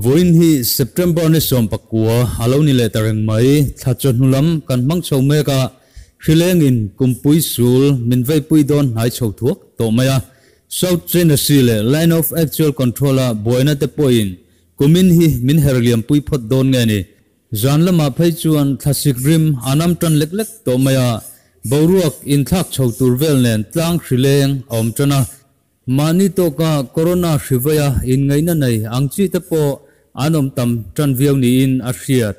Vawiin hi September ni 19 a lo ni leh ta reng mai. Thla chawhnu lam kan hmang chho mek a, hrilengin kumpui sul min veipui dawn hnai chho thuak tawh mai a. South China Sea leh Line of Actual Control-a buaina te pawhin kumin hi min her liampui phawt dawn nge ni? Zan lamah phei chuan thlasik rim a nam tan lek lek tawh mai a, boruak inthlak chho tur vel nen tlang hrileng a awm tan a. Mahni tawka corona hri vaia inngaihna nei ang chi te pawh an awm tam tan viau niin a hriat.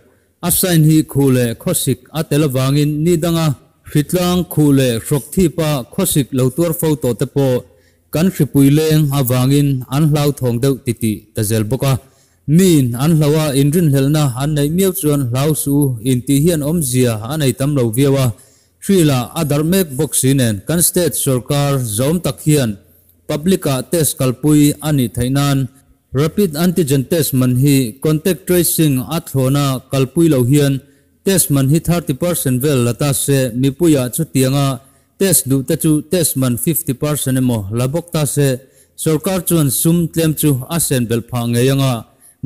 A sign hi khuh leh khawsik a tel avangin ni danga hritlang khuh leh hrawk thipa khawsik lo tuar fo tawh te pawh kan hripui leng avangin an hlauthawng deuh titih ta zel bawk a. Miin an hlau a, inrinhlelhna an neih miau chuan hlau suh u intih hian awmzia a nei tam lo viau a. Hrila a darh mek bawk si nen kan state sorkar zawm tak hian public-ah test kalpui a nih theih nan rapid antigen test man hi contact tracing a thlawna kalpui lo hian test man hi 30% vel la ta se mipuiah chutianga test duh te chu test man 50% emaw la bawk ta se sorkar chuan sum tlem chu a sen belh phah ngei anga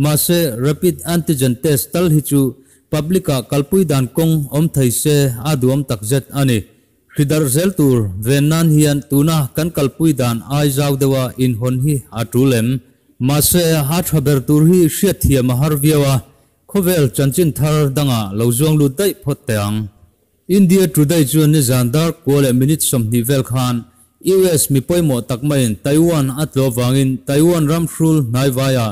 mahse rapid antigen test tal hi chu public-ah kalpui dan kawng awm thei se a duam takzet a ni. Hri darh zel tur ven nan hian tuna kan kalpui dan ai zau deuha inhawn hi a tul em? Mahse a tha ber tur hi hriatthiam a har viau a, khawvel chanchin thar dangah lo zuang lut daih phawt teh ang. India Today chuan nizan dar kua leh minute 20 vel khan US mi pawimawh tak maiin Taiwan a tlaw avangin Taiwan ram hrul hnaivaia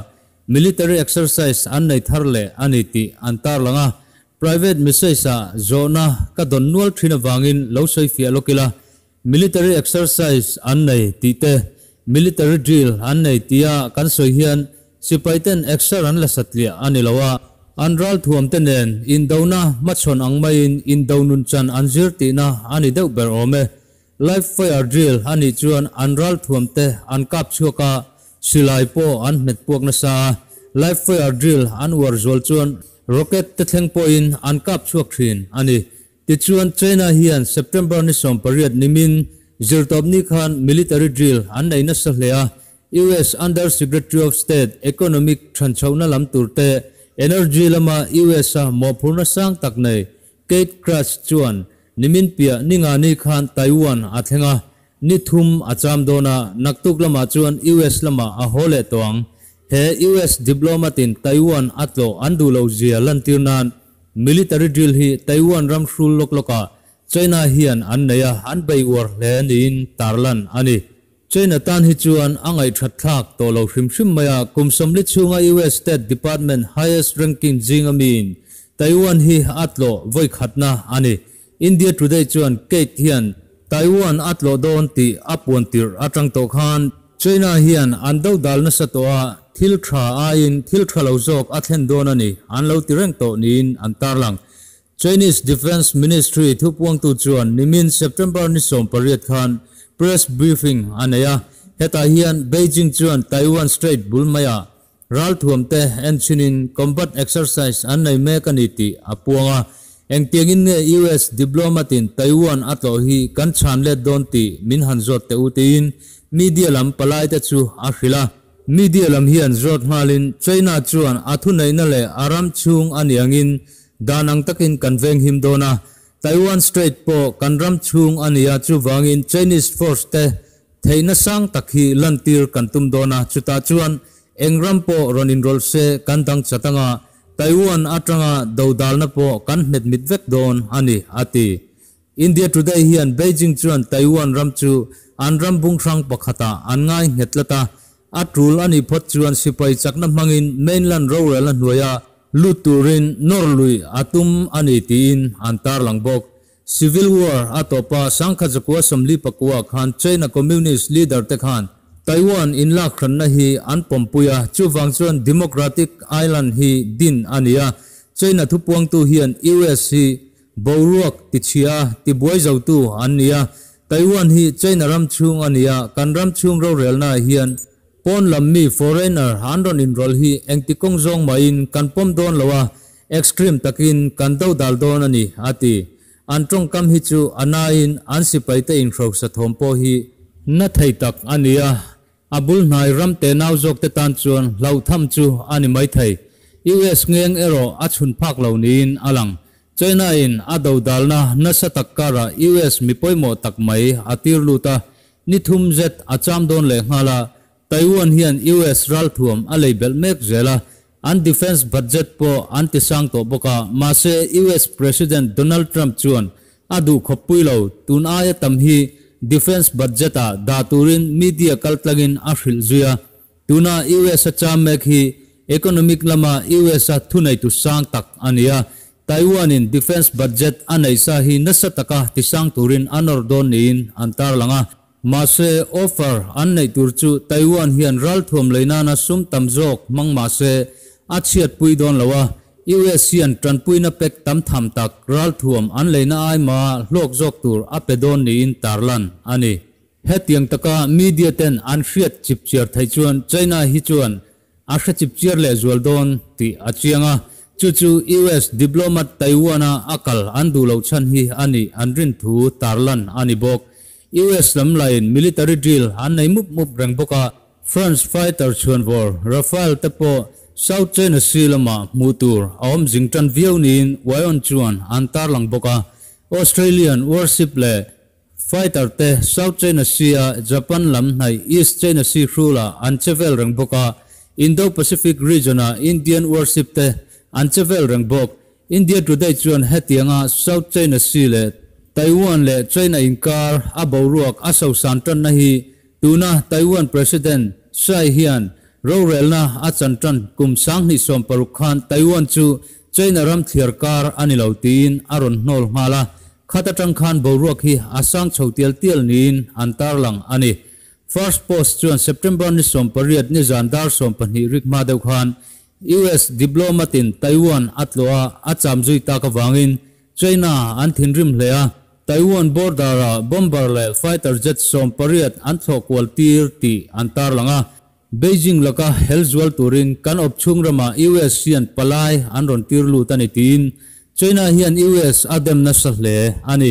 military exercise an nei thar leh a ni tih an tarlang a. Private message-ah zawhna ka dawn nual thin avangin lo sawi fiah lawk ila, military exercise an nei tih te, military drill an nei tia kan sawi hian sipaiten exer an la satliah a ni lo a, an ralthuam te nen indona hmachhawn ang maiin indo nun chan an zir tihna a ni deuh ber awm e. Live fire drill a nih chuan an ralthuam te an kap chhuak a, silai pawh an hmet puak nasa a, live fire drill an uar zual chuan rocket te thleng pawhin an kap chhuak thin a ni. Tichuan China hian September ni 18 nimin zirtawpni khan military drill an nei nasa hle a, US Under Secretary of State Economic thanchhohna lam tur te energy lama US a mawhphurna sang tak nei Kate Crouch chuan nimin piah ninga ni khan Taiwan a thleng a, ni thum a cham dawn a, naktuk lamah chuan US lamah a haw leh tawh ang. He US diplomat-in Taiwan a tlawh an duh loh zia lantir nan military drill hi Taiwan ram hrul lawk lawkah China hian an nei a, an bei uar hle niin tarlan a ni. China tan hi chuan a ngaihthat thlak tawh lo hrim hrim mai a, kum 40 chhunga US State Department highest ranking zinga miin Taiwan hi a tlawh vawi khatna a ni. India Today chuan Kate hian Taiwan a tlawh dawn tih a puan tirh atang tawh khan China hian an do dal nasa tawh a, thil tha aiin thil tha lo zawk a thlen dawn a ni an lo ti reng tawh niin an tarlang. Chinese Defence Ministry thupuangtu chuan nimin September ni 18 khan press briefing a nei a, hetah hian Beijing chuan Taiwan Strait bul maiah ralthuam te enchinin combat exercise an nei mek a ni tih a puang a, engtiangin nge US diplomat-in Taiwan a tlawh hi kan chhan let dawn tih min han zawt teh u tiin media lam palai te chu a hrilh a. Media lam hian zawt nghalin China chuan a thuneihna leh a ram chhung a ni angin dan ang takin kan veng him dawn a, Taiwan Strait pawh kan ram chhung a ni a, chuvangin Chinese force te theihna sang tak hi lantir kan tum dawn a, chutah chuan eng ram pawh rawn inrawlh se kan dang chat anga Taiwan atanga dodalna pawh kan hmet mit vek dawn a ni, a ti. India Today hian Beijing chuan Taiwan ram chu an ram bung hrang pakhatah an ngai nghet tlat a, a tul a nih phawt chuan sipai chakna hmangin mainland rorelna hnuaia lut turin nawr lui a tum a ni tiin an tarlang bawk. Civil War a tawpa 1949 khan China Communist leader te khan Taiwan inlak hranna hi an pawmpui a, chuvang chuan Democratic Island hi din a ni a, China thupuangtu hian US hi boruak tichhia tibuai zotu an ni a, Taiwan hi China ram chhung a ni a, kan ram chhung rorelna hian pawn lam mi foreigner an rawn inrawlh hi engti kawng zawng mahin kan pawm dawn lo a, extreme takin kan do dal dawn a ni, a ti. An tawngkam hi chu a nain an sipaite inhrosa thawm pawh hi na thei tak a ni a. A bul hnai ram tenau zawk te tan chuan hlauh tham chu a ni mai thei. US ngeng erawh a chhun phak lo niin a lang. China in a dodalna nasa tak karah US mi pawimawh tak mai a tir lut a, ni thum zet a cham dawn leh nghal a. Taiwan hian US ralthuam a lei belh mek zel a, an defence budget pawh an ti sang tawh bawk a, mahse US President Donald Trump chuan a duh khawp pui lo, tun aia tam hi defence budget ah dah turin media kaltlangin a hrilh zui a, tuna US a cham mek hi economic lama US a thuneitu sang tak a ni a, Taiwan in defence budget a neih sa hi nasa taka ti sang turin a nawr dawn niin an tarlang a. Mahse, offer an neih tur chu Taiwan hian ralthuam lei nana sum tam zawk hmang mah se a chhiatpui dawn lo a, US hian tanpuina pek tam tham tak ralthuam an leina ai maha hlawk zawk tur a pe dawn niin tarlan a ni. Hetiang taka media ten an hriat chipchiar theih chuan China hi chuan A hre chipchiar leh zual dawn tih a chiang a, chu chu US diplomat Taiwan-a a kal an duh loh chhan hi a nih an rin thu tarlan a ni bawk. US lam laiin military drill an nei mup mup reng bawk a, France fighter chhuanvawr Rafale te pawh South China Sea lamah hmuh tur a awm zing tan viau niin Wyon chuan an tarlang bawk a, Australian warship leh Fighter te South China Sea a Japan lam hnaih East China Sea hrulah an che vel reng bawk a, Indo-Pacific region a Indian warship te an che vel reng bawk. India Today chuan hetianga South China Sea leh Taiwan leh China inkar a boruak a sosan tanna hi tuna Taiwan President Tsai hian rorelna a chan tan kum 2016 khan Taiwan chu China ram thliar kar a ni lo tiin a rawn hnawl nghal a, Khat atang khan boruak hi a sang chho tial tial niin an tarlang a ni. First Post chuan September ni 18 nizan dar 12 rik hma deuh khan US diplomat in Taiwan a tlawh a, a cham zui tak avangin China an thinrim hle a, Taiwan border ah bomber leh fighter jet 80 an thlawh kual tir tih an tarlang a. Beijing laka hel zual turin kan awp chhung ramah US hian palai an rawn tir lut a ni tiin China hian US a dem nasa hle a ni.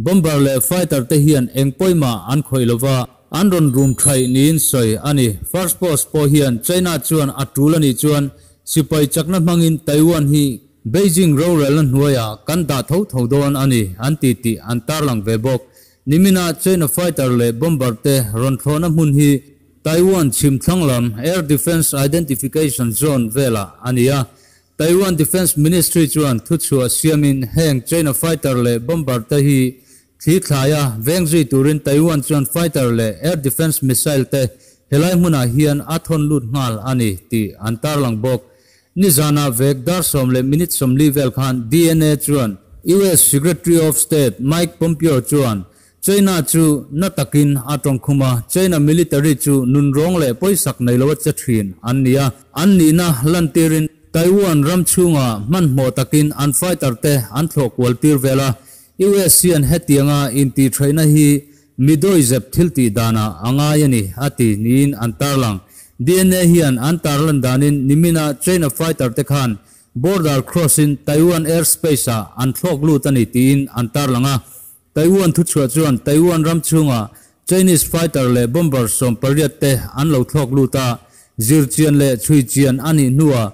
Bomber leh fighter te hian eng pawimah an khawih lova, an rawn rum thaih niin sawi a ni. First Post pawh hian China chuan a tul a nih chuan sipai chakna hmangin Taiwan hi Beijing rorelna hnuaiah kan dah tho tho dawn a ni an ti tih an tarlang ve bawk. Nimina China fighter leh bomber te rawn thlawhna hmun hi Taiwan chhim thlang lam Air Defence Identification Zone velah a ni a. Taiwan Defence Ministry chuan thuchhuah siamin heng China fighter leh bomber te hi thli thlaia veng zui turin Taiwan chuan fighter leh air defence missile te helai hmunah hian a thawn lut nghal a ni tih an tarlang bawk. Nizanah vek dar sawm leh minute 40 vel khan DNA chuan US Secretary of State Mike Pompeo chuan China chu na takin a tawng khum a, China military chu nunrawng leh pawisak nei lo a che thin an ni a, an nihna lantirin Taiwan ram chhungah hmanhmawh takin an fighter te an thlawh kual tir vel a, US hian hetianga intihtheihna hi mi dawizep thil tih danah a ngai a ni a ti niin an tarlang. DNA hian an tarlan danin nimina China fighter te khan border cross in Taiwan airspace ah an thlawk lut a ni tiin an tarlang a. Taiwan thuchhuah chuan Taiwan ram chhungah Chinese fighter leh bomber 80 te an lo thlawk lut a, zirchian leh chhuichian a nih hnuah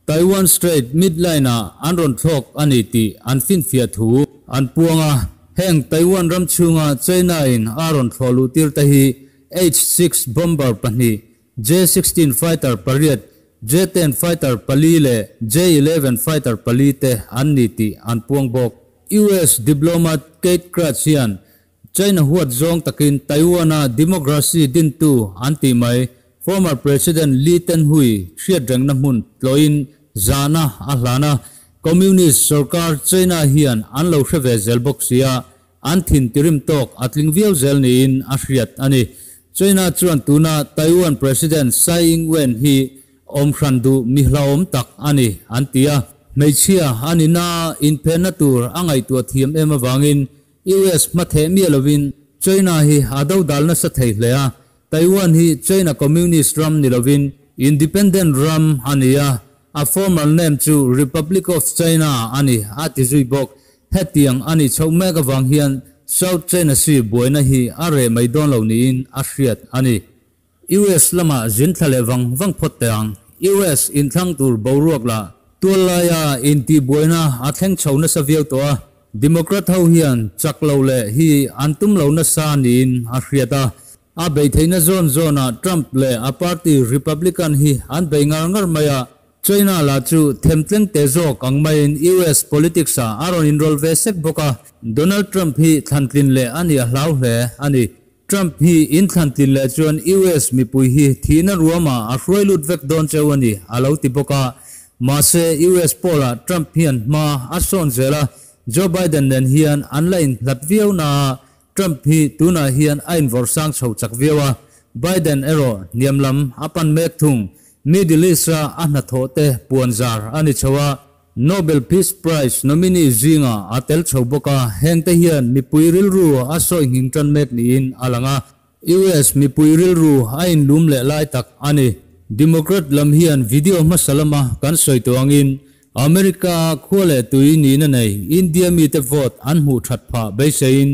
Taiwan Strait midline ah an rawn thlawk a ni tih an finfiah thu an puang a. Heng Taiwan ram chhunga China in a rawn thlawh luh tir te hi H-6 bomber pahnih, J-16 fighter pariat, J-10 fighter pali leh J-11 fighter pali te an ni tih an puang bawk. US diplomat Keith Krach hian China huat zawng takin Taiwan-a democracy dintu an tih mai former President Lee Ten-hui hriat rengna hmun tlawhin zahna a hlan a, Communist sorkar China hian an lo hre ve zel bawk sia, an thin tirim tawk a tling viau zel niin a hriat a ni. China chuan tuna Taiwan President Tsai Ing-wen hi awm hran duh mi hlauhawm tak a ni an ti a, hmeichhia a ni naa inphenna tur a ngaihtuah thiam em avangin US hmatheh miah lovin China hi a dodal nasa thei hle a, Taiwan hi China Communist ram ni lovin independent ram a ni a, a formal name chu Republic of China a ni a ti zui bawk. Hetiang a nih chhoh mek avang hian South China Sea buaina hi a reh mai dawn lo niin a hriat a ni. US lamah zin thla leh vang vang phawt teh ang. US inthlang tur boruak lah tuallaia intihbuaina a thleng chho nasa viau tawh a, Democrat ho hian chak lo leh hi an tum lo nasa niin a hriat a. A beih theihna zawn zawnah Trump leh a party Republican hi an bei ngar ngar mai a, China lah chu themtleng teh zawk ang maiin US politics ah a rawn inrawlh ve sek bawk a, Donald Trump hi thlantlin leh a nih a hlau hle a ni. Trump hi inthlantlin leh chuan US mipui hi thihna ruamah a hruai lut vek dawn cheu a ni a lo ti bawk a. Mahse US poll ah Trump hian hma a sawn zel a, Joe Biden nen hian an la inhlat viau na a, Trump hi tunah hian a invawrh sang chho chak viau a, Biden erawh hniam lam a pan mek thung. Middle East-a a hnathawh te puan zar a ni chho a, Nobel Peace Prize nominee zingah a tel chho bawk a, hengte hian mipui rilru a sawi nghing tan mek niin a lang a. US mipui rilru a inlum leh lai tak a ni. Democrat lam hian video hmasa lama kan sawi tawh angin America-a khua leh tui nihna nei India mite vote an hmuh that phah beiseiin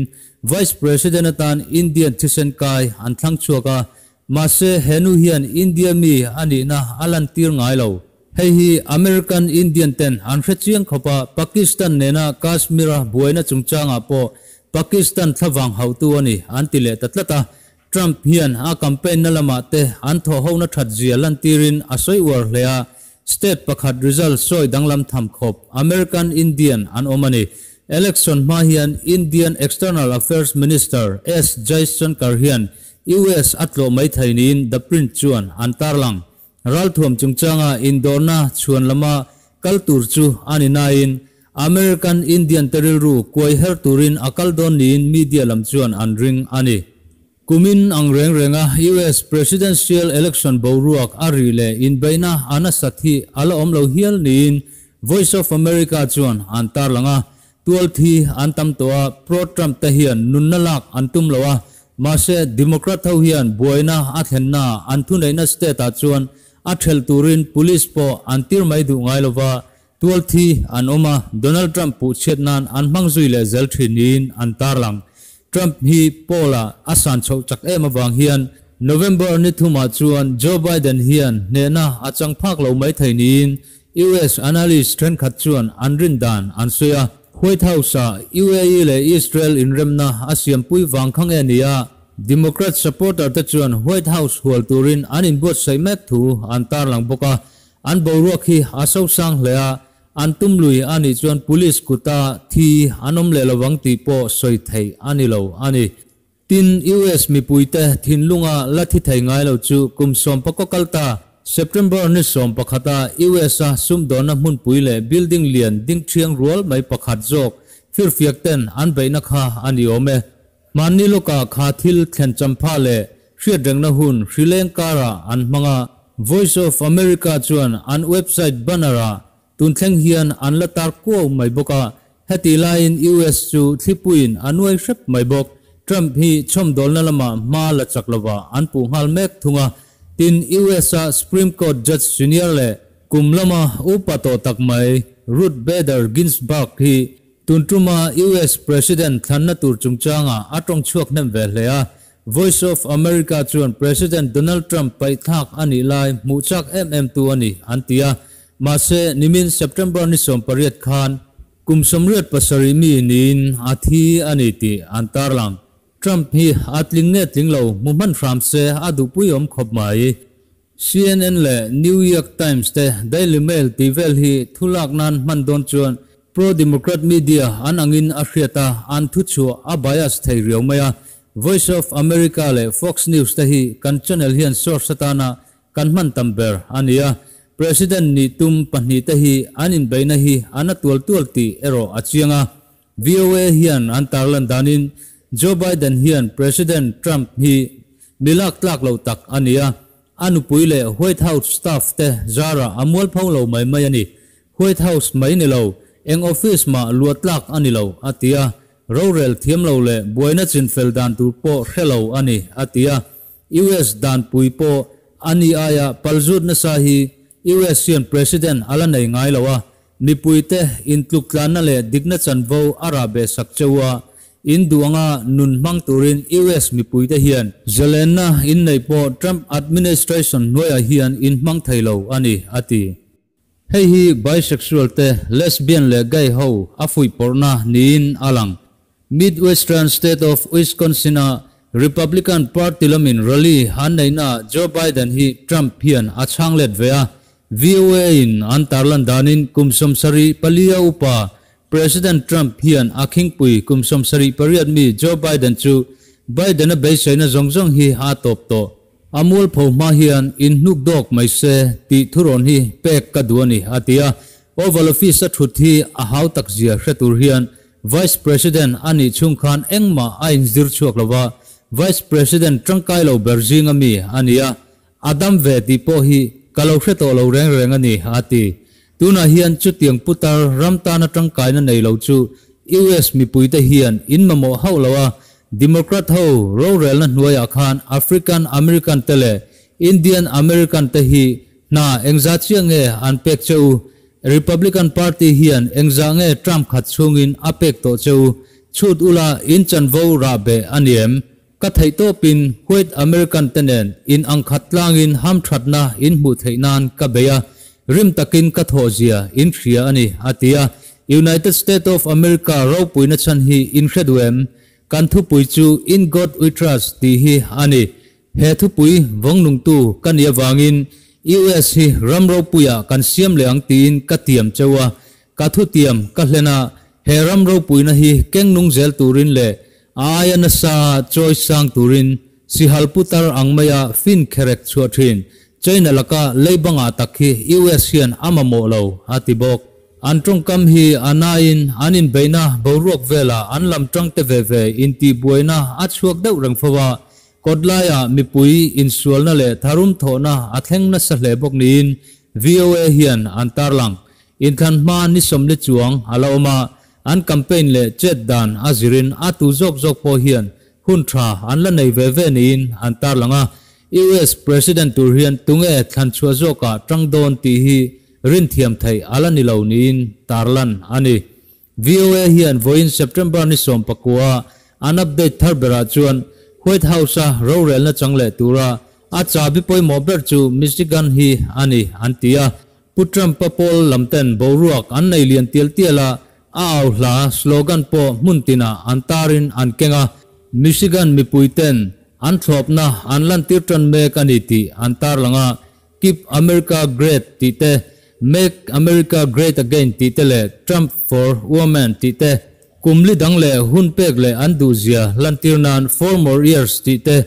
Vice President atan Indian thisen kai an thlang chhuak a, mahse he nu hian India mi a nihna a lantir ngai lo. Hei hi American Indian ten an hre chiang khawp a, Pakistan nena Kashmir-a buaina chungchangah pawh Pakistan thlavang hauhtu a ni an ti leh ta tlat a, Trump hian a campaign na lamah te an thawhhona that zia lantirin a sawi uar hle a, state pakhat result sawi danglam tham khawp American Indian an awm a ni. Election hma hian Indian External Affairs Minister S Jaishankar hian US a tlawh mai thei niin The Print chuan an tarlang. Ralthuam chungchanga indawrna chhuan lama kal tur chu a ni nain American Indian te rilru kuai her turin a kal dawn niin media lam chuan an ring a ni. Kumin ang reng renga US Presidential Election boruak a ri leh inbeihna a nasat hi a la awm lo hial niin Voice of America chuan an tarlang a. Tual thi an tam tawh a, pro-Trump te hian nunna lak an tum lo a, mahse Democrat ho hian buaina a thlenna an thuneihna state ah chuan a thelh turin police pawh an tir mai duh ngai lova, tual thi an awm a, Donald Trump puh chhiat nan an hmang zui leh zel thin niin an tarlang. Trump hi poll ah a san chhoh chak em avang hian November ni thumah chuan Joe Biden hian hnehna a chang phak lo mai thei niin US analyst thenkhat chuan an rin dan an sawi a. White House-ah UAE leh Israel inremna a siampui vang kha nge ni a, Democrat supporter te chuan White House hual turin an inbuatsaih mek thu an tarlang bawk a. An boruak hi a sosang hle a, an tum lui a nih chuan police kuta thi an awm leh lovang tih pawh sawi theih a ni lo a ni. Tin, US mipuite thinlunga la thi thei ngai lo chu kum sawmpakaw kal ta, September ni sawmpakhata US-a sumdawnna hmunpui leh building lian ding thiang rual mai pakhat zawk firfiak ten an beihna kha a ni awm e. Hmanni lawkah kha thil thlen champha leh hriatrengna hun hrileng karah an hmang a, Voice of America chuan an website banner-ah Tun thleng hian an la tar kuau mai bawk a, heti laiin US chu thlipuiin a nuai hrep mai bawk. Trump hi chhawmdawlna lamah hma la chak lova an puh nghal mek thung a, tin US-a Supreme Court Judge senior leh kum lama upa tawh tak mai Ruth Bader Ginsburg hi tun tuma US President thlanna tur chungchangah a tawng chhuak hnem ve hle a. Voice of America chuan President Donald Trump paihthlak a nih lai hmuh chak em em tu a ni an ti a. Mahse, nimin September ni 18 khan kum 87 mi niin a thi a ni tih an tarlang. Trump hi a tling nge tling lo hmu hman hram se a duhpui awm khawp mai. CNN leh New York Times te Daily Mail tih vel hi thu lak nan hman dawn chuan pro-Democrat media an angin a hriat a, an thu chhuah a bias thei riau mai a. Voice of America leh Fox News te hi kan channel hian source atana Kan hman tam ber a ni a, President nih tum pahnihte hi an inbeihna hi a na tual tual tih erawh a chiang a. VOA hian an tarlan danin Joe Biden hian President Trump hi mi lak tlak lo tak a ni a, a nupui leh White House staff te zarah a mualpho lo mai mai a ni. White House mai ni lo, eng office mah luah tlak a ni lo, a ti a. Rorel thiam lo leh buaina chinfel dan tur pawh hre lo a ni, a ti a. US danpui pawh a ni aia palzut nasa hi US hian President a la nei ngai lo a, mipuite intluktlanna leh dikna chanvo a rah beh sak cheu a, In duh anga nun hmang turin US mipuite hian zalenna in neih pawh Trump administration hnuaiah hian in hmang thei lo a ni, a ti. Hei hi bisexual te, lesbian leh gay ho a fuihpawrhna niin a lang. Midwestern state of Wisconsin-a Republican Party lamin rally an neihnaah Joe Biden hi Trump hian a chhang let ve a. VOA-in an tarlan danin kum 74 a upa President Trump hian a khingpui kum 78 mi Joe Biden chu Biden-a beiseina zawng zawng hi a tawp tawh. A mualpho hma hian inhnuk dawk mai se tih thurawn hi pek ka duh a ni, a ti a. Oval Office-a thut hi a hau tak zia hre tur hian Vice President a nih chhung khan engmah a inzir chhuak lo va, Vice President tangkai lo ber zinga mi a ni a, a dam ve tih pawh hi ka lo hre tawh lo reng reng a ni, a ti. Tunah hian chutiang putar ram tana tangkaina nei lo chu US mipuite hian in mamawh hauh lo a, Democrat ho rorelna hnuaiah khan African American te leh Indian American te hi hna engzah chiah nge an pek che u? Republican Party hian engzah nge Trump khat chhungin a pek tawh che u? Chhut ula in chanvo rah beh a ni em? Ka theih tawpin White American te nen in ang khat tlangin hamthatna in hmuh theih nan ka bei a, rim takin ka thawh zia in hria a ni, a ti a. United State of America ropuina chhan hi in hre duh em? Kan thupui chu In God We Trust tih hi a ni. He thupui vawngnungtu ka nih avangin US hi ram ropuiah kan siam leh ang tiin ka tiam cheu a, Ka thutiam ka hlen a, he ram ropuina hi keng nung zel turin leh a aia nasa chawi sang turin sihal putar ang maia fin kherek chhuah thin China laka leibangah tak hi US hian a mamawh lo, a ti bawk. An tawngkam hi a nain an inbeihna boruak velah an lam tangte ve ve intihbuaina a chhuak deuh reng fo a, kawtlaiah mipui insualna leh tharum thawhna a thleng nasa hle bawk niin VOA hian an tarlang. Inthlan hma ni 40 chuang a la awm a, an campaign leh chet dan a zirin a tu zawk zawk pawh hian hun tha an la nei ve ve niin an tarlang a. US President tur hian tunge thlan chhuah zawkah tang dawn tih hi rinthiam theih a la ni lo niin tarlan a ni. VOA hian vawiin September ni 19 an update thar berah chuan White House-a rorelna chang leh tura a chabi pawimawh ber chu Michigan hi a ni an ti a. Pu Trump-a pawl lamten boruak an nei lian tial tial a, a au hla slogan pawh hmun tinah an tarin an keng a, Michigan mipuiten an thlawpna an lantir tan mek a ni tih an tarlang a, Keep America Great tih te, Make America Great Again tih te leh Trump for Women tih te, kum li dang leh hun pek leh an duhzia lantir nan Four More Years tih te,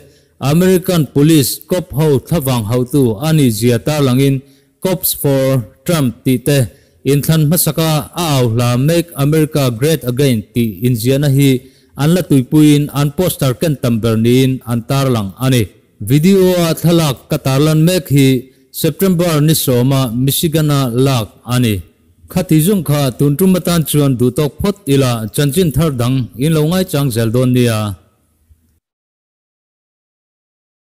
American Police cop ho thlavang hauhtu a nihzia tarlangin Cops for Trump tih te, inthlan hmasaka a au hla Make America Great Again tih inziahna hi an la tuipuiin an poster ken tam ber niin an tarlang a ni. Video-a thlalak ka tarlan mek hi September ni 10-a Michigan-a lak a ni. Khati zung kha tun tum atan chuan duhtawk phawt ila chanchin thar dang in lo ngaichang zel dawn nia.